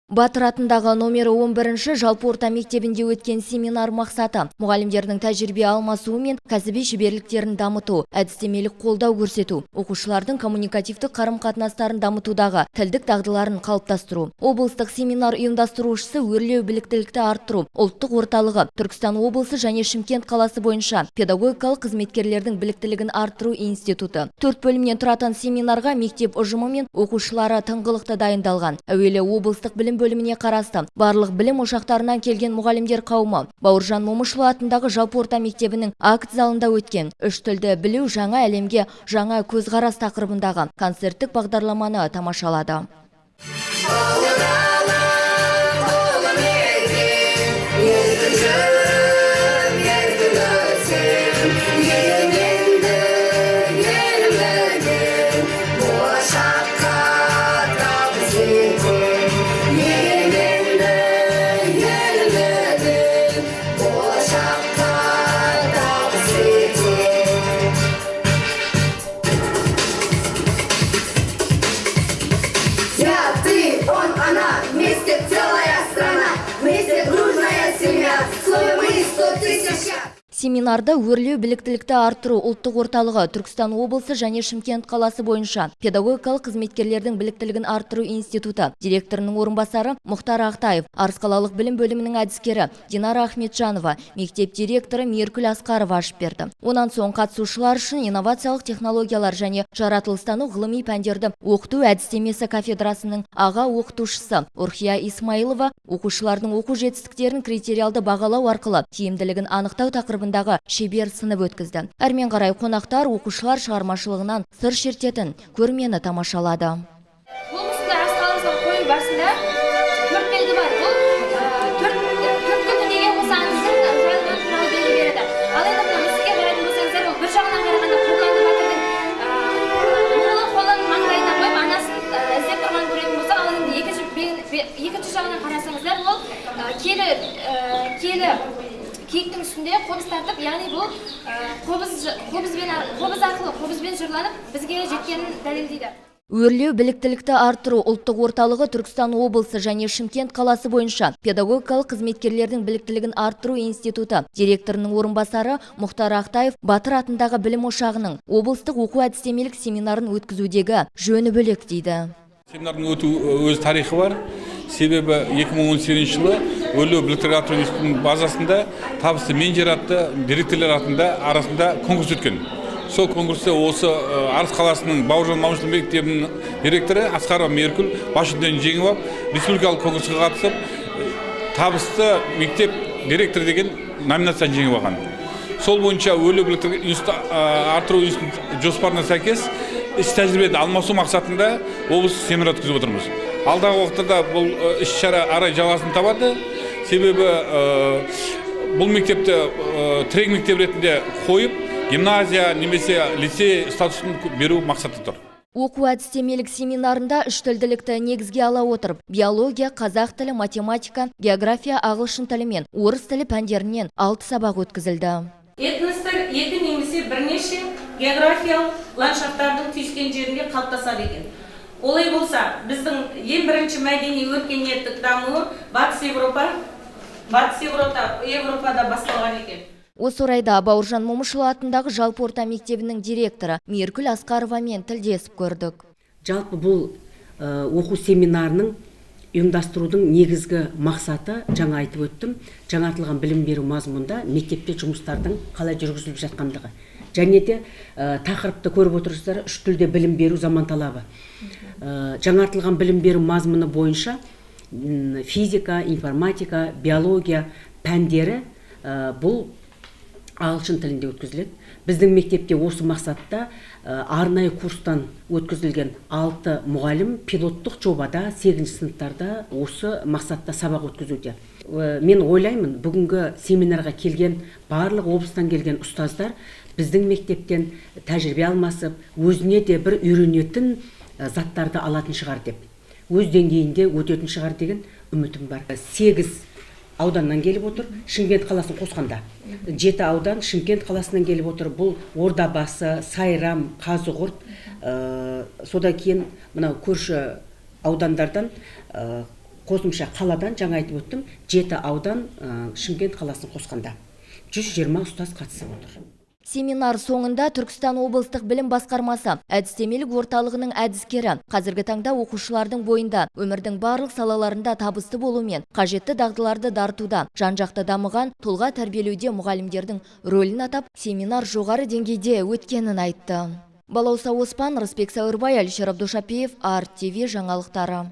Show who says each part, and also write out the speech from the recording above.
Speaker 1: Батыр атындағы номері 11-ші жалпы орта мектебінде өткен семинар мақсаты – мұғалімдердің тәжірибе алмасуы мен кәсіби шеберліктерін дамыту, әдістемелік қолдау көрсету, оқушылардың коммуникативтік қарым-қатынастарын дамытудағы тілдік дағдыларын қалыптастыру. Облыстық семинар ұйымдастырушысы – Өрлеу біліктілікті арттыру ұлттық орталығы, Түркістан облысы және Шымкент қаласы бойынша педагогикалық қызметкерлердің біліктілігін арттыру институты. Төрт бөлімнен тұратын семинарға мектеп ұжымы мен оқушылары тыңғылықты дайындалған. Әуелі облыстық білім бөліміне қарасты барлық білім ошақтарынан келген мұғалімдер қауымы Бауыржан Момышұлы атындағы жалпы орта мектебінің акт залында өткен «Үш тілді білу – жаңа әлемге жаңа көзқарас» тақырыбындағы концерттік бағдарламаны тамашалады.
Speaker 2: Я, ты, он, она, вместе целая страна, вместе дружная семья, словно мы 100 тысяч.
Speaker 1: Семинарда Өрлеу біліктілікті арттыру ұлттық орталығы, Түркістан облысы және Шымкент қаласы бойынша педагогикалық қызметкерлердің біліктілігін арттыру институты директорының орынбасары Мұхтар Ақтаев, Арыс қалалық білім бөлімінің әдіскері Динара Ахметжанова, мектеп директоры Мейіркүл Асқарова ашып берді. Онан соң қатысушылар үшін инновациялық технологиялар және жаратылыстану ғылыми пәндерді оқыту әдістемесі кафедрасының аға оқытушысы Урхия Исмаилова оқушылардың оқу жетістіктерін критериалды бағалау арқылы тиімділігін анықтау тақырыбындағы шебер сынып өткізді. Әрмен қарай қонақтар оқушылар шығармашылығынан сыр шертетін көрмені тамашалады.
Speaker 3: Бұл мүсінді Арыс қаламызға қою барысында төрт белгі бар. Бұл төрт күнгі деген осы аңыздың жайылғаны туралы белгі береді. Ал енді мына мүсінге қарайтын болсаңыздар, ол бір жағынан қарағанда Қобыланды батырдың мұңлы қолын маңдайына қойып, анасын іздеп тұрғанын көретін болсақ, ал енді екінші жағынан қарасаңыздар, ол киелі киіктің үстінде қобыз тартып, яғни бұл қобыз арқылы, қобызбен жырланып бізге жеткенін дәлелдейді.
Speaker 1: Өрлеу біліктілікті арттыру ұлттық орталығы, Түркістан облысы және Шымкент қаласы бойынша педагогикалық қызметкерлердің біліктілігін арттыру институты директорының орынбасары Мұхтар Ақтаев Батыр атындағы білім ошағының облыстық оқу әдістемелік семинарын өткізудегі жөні бөлек дейді.
Speaker 4: Семинардың өту өз тарихы бар. Себебі 2018 жылы Өрлеу біліктілік арттыру институтының базасында «Табысты менеджер» атты директорлар арасында конкурс өткен. Сол конкурста осы Арыс қаласының Бауыржан Момышұлы мектебінің директоры Асқарова Меркүл бас жүлдені жеңіп алып, республикалық конкурсқа қатысып, «Табысты мектеп директоры» деген номинацияны жеңіп алған. Сол бойынша Өрлеу біліктілік арттыру институты жоспарына сәйкес іс тәжірибені алмасу мақсатында облыстық семинар өткізіп отырмыз. Алдағы уақытта бұл іс шара арай жалғасын табады. Себебі бұл мектепті тірек мектеп ретінде қойып, гимназия немесе лицей статусын беру мақсаты тұр.
Speaker 1: Оқу әдістемелік семинарында үш тілділікті негізге ала отырып, биология, қазақ тілі, математика, география, ағылшын тілі мен орыс тілі пәндерінен алты сабақ өткізілді.
Speaker 5: Этностар екі немесе бірнеше географиялық ландшафтардың түйіскен жерінде қалыптасады екен. Олай болса, біздің ең бірінші мәдени өркениеттік дамуы Батыс Европада басталған екен.
Speaker 1: Осы орайда Бауыржан Момышұлы атындағы жалпы орта мектебінің директоры Мейіркүл Асқаровамен тілдесіп көрдік.
Speaker 6: Жалпы бұл оқу семинарының ұйымдастырудың негізгі мақсаты, жаңа айтып өттім, жаңартылған білім беру мазмұнында мектепте жұмыстардың қалай жүргізіліп жатқандығы. Және де тақырыпты көріп отырсыздар, үш тілде білім беру заман талабы. Жаңартылған білім беру мазмұны бойынша физика, информатика, биология пәндері бұл ағылшын тілінде өткізіледі. Біздің мектепте осы мақсатта арнайы курстан өткізілген алты мұғалім пилоттық жобада 8 сыныптарда осы мақсатта сабақ өткізуде. Мен ойлаймын, бүгінгі семинарға келген барлық облыстан келген ұстаздар біздің мектептен тәжірибе алмасып, өзіне де бір үйренетін заттарды алатын шығар деп, өз деңгейінде өтетін шығар деген үмітім бар. 8 ауданнан келіп отыр, Шымкент қаласын қосқанда. 7 аудан Шымкент қаласынан келіп отыр. Бұл Ордабасы, Сайрам, Қазығұрт, содан кейін мынау көрші аудандардан. Қосымша қаладан, жаңа айтып өттім, жеті аудан, Шымкент қаласын қосқанда 120 ұстаз қатысып отыр.
Speaker 1: Семинар соңында Түркістан облыстық білім басқармасы әдістемелік орталығының әдіскері қазіргі таңда оқушылардың бойында өмірдің барлық салаларында табысты болу мен қажетті дағдыларды дарытуда, жан-жақты дамыған тұлға тәрбиелеуде мұғалімдердің рөлін атап, семинар жоғары деңгейде өткенін айтты. Балауса Оспан, Рысбек Сәуірбай, Әлішер Абдушапиев, Арт ТВ жаңалықтары.